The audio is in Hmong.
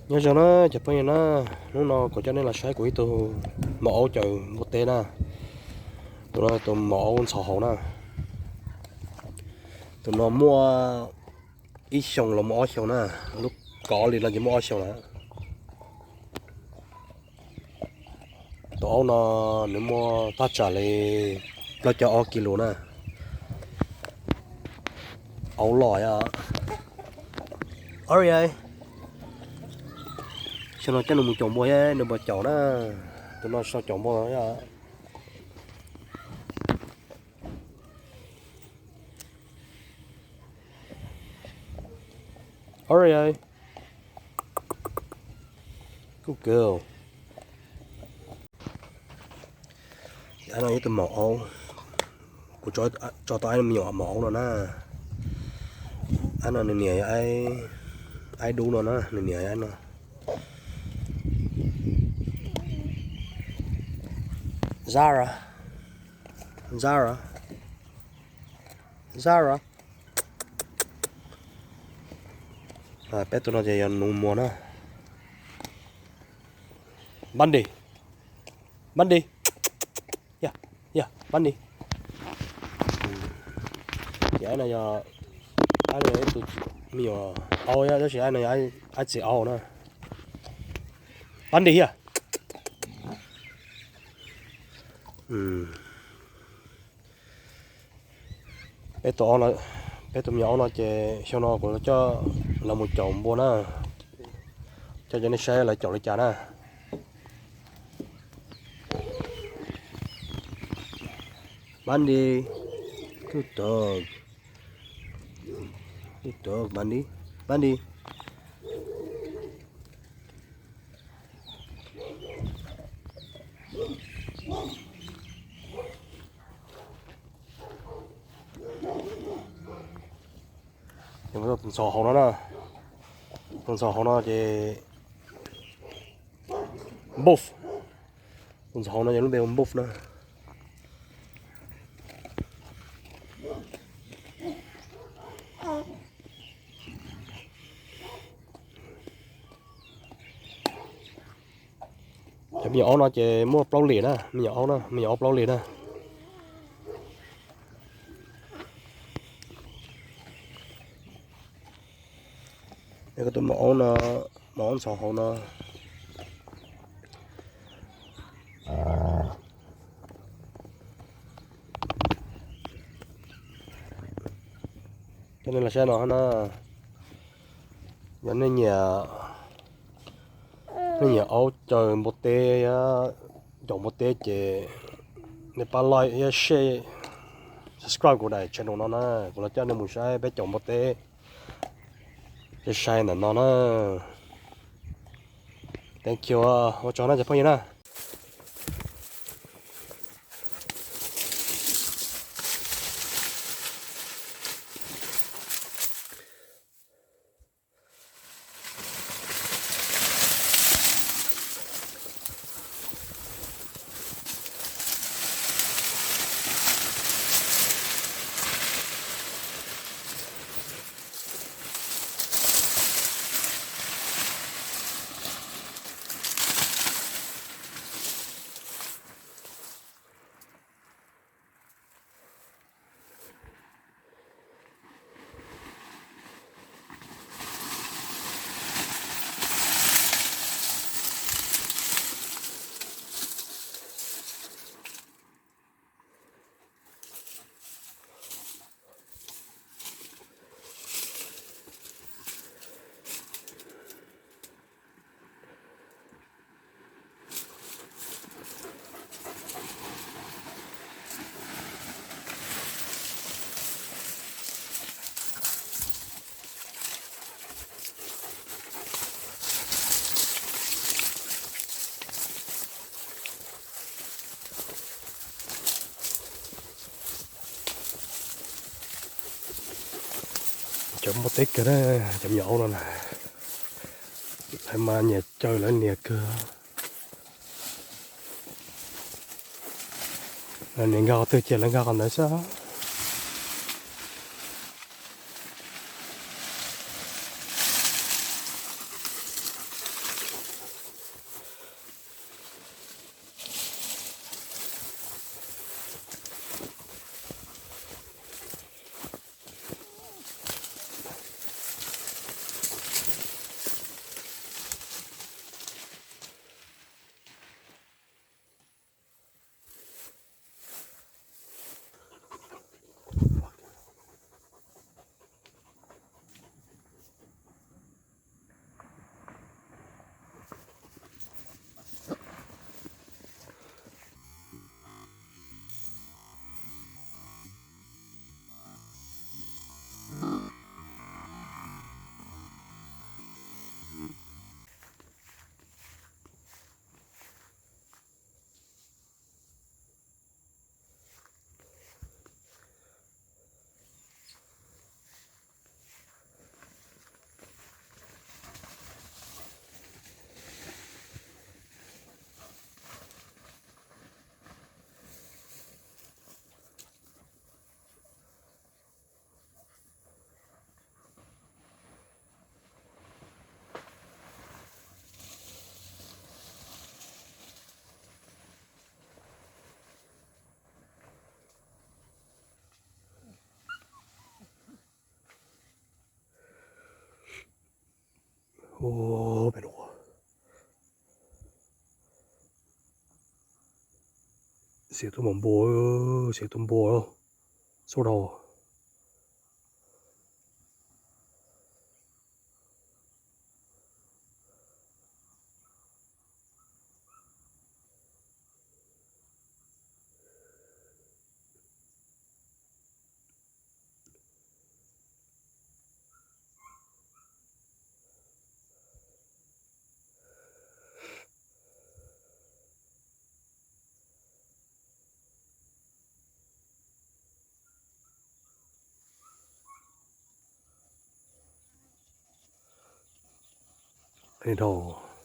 Nyob zoo na cov phooj ywg na, hnub no kuv coj nej los saib kuv ib tug maum aub caws npua teb na. Tus no tus maum aub ntxhov hauv na. Tus no muaj ib xyoos los muaj ob xyoos na, lub kov li no ces muaj ob xyoos lawm. Tus aub no nws muaj tag tsam li plaub caug ob kis lus na. Aub loj. Ori, xyoo no coj nws mus caum npua thiab nws puas caum na. Tus no sau caum npua. Ori, good girl. Aib no yog tus maum aub, kuv tso tau aib me nyuam maum aub no na. Aib no nws niam yog aib dub no na, nws niam aib no. Zara, Zara, Zara. Peb tus no ces yog nus muag na. Bundy, Bundy, yog, yog Bundy. Ces aib no yog, aib no yog ib tug me nyuam aub, tab sis aib no yog aib txiv aub na. Bundy thiab. Peb tus, peb tus me nyuam aub no ces xyoo no kuv coj lawv mus caum npua na, coj cov nej saib lawv caum li cas na. Bundy, good dog, good dog Bundy, Bundy. Tus ntxhov hauv no na, tus ntxhov hauv no ces Buff, tus ntxhov hauv no yog lub npe hu Buff na. Cov me nyuam aub no ces muaj plaub lim na, me nyuam aub na, me nyuam aub plaub lim na. Koj tus maum aub no, maum aub ntxhov hauv no. Coj nej los saib no na, yog nej nyiam, nej nyiam aub caws npua teb, caum npua teb ces nej pab like thiab share, subscribe kuv daim channel no na, kuv los coj nej mus saib peb caum npua teb sai sai ntawm no na. Thank you, ua tsaug na cov phooj ywg na. Cov npua teb kawg na, cov me nyuam aub no na, lawv mas nyiam caws lawv niam kawg. Lawv niam nkag qhov twg ces lawv nkag qhov ntawd xwb. Xiav tuaj npua, xiav tuaj npua, xub dhau. Dhau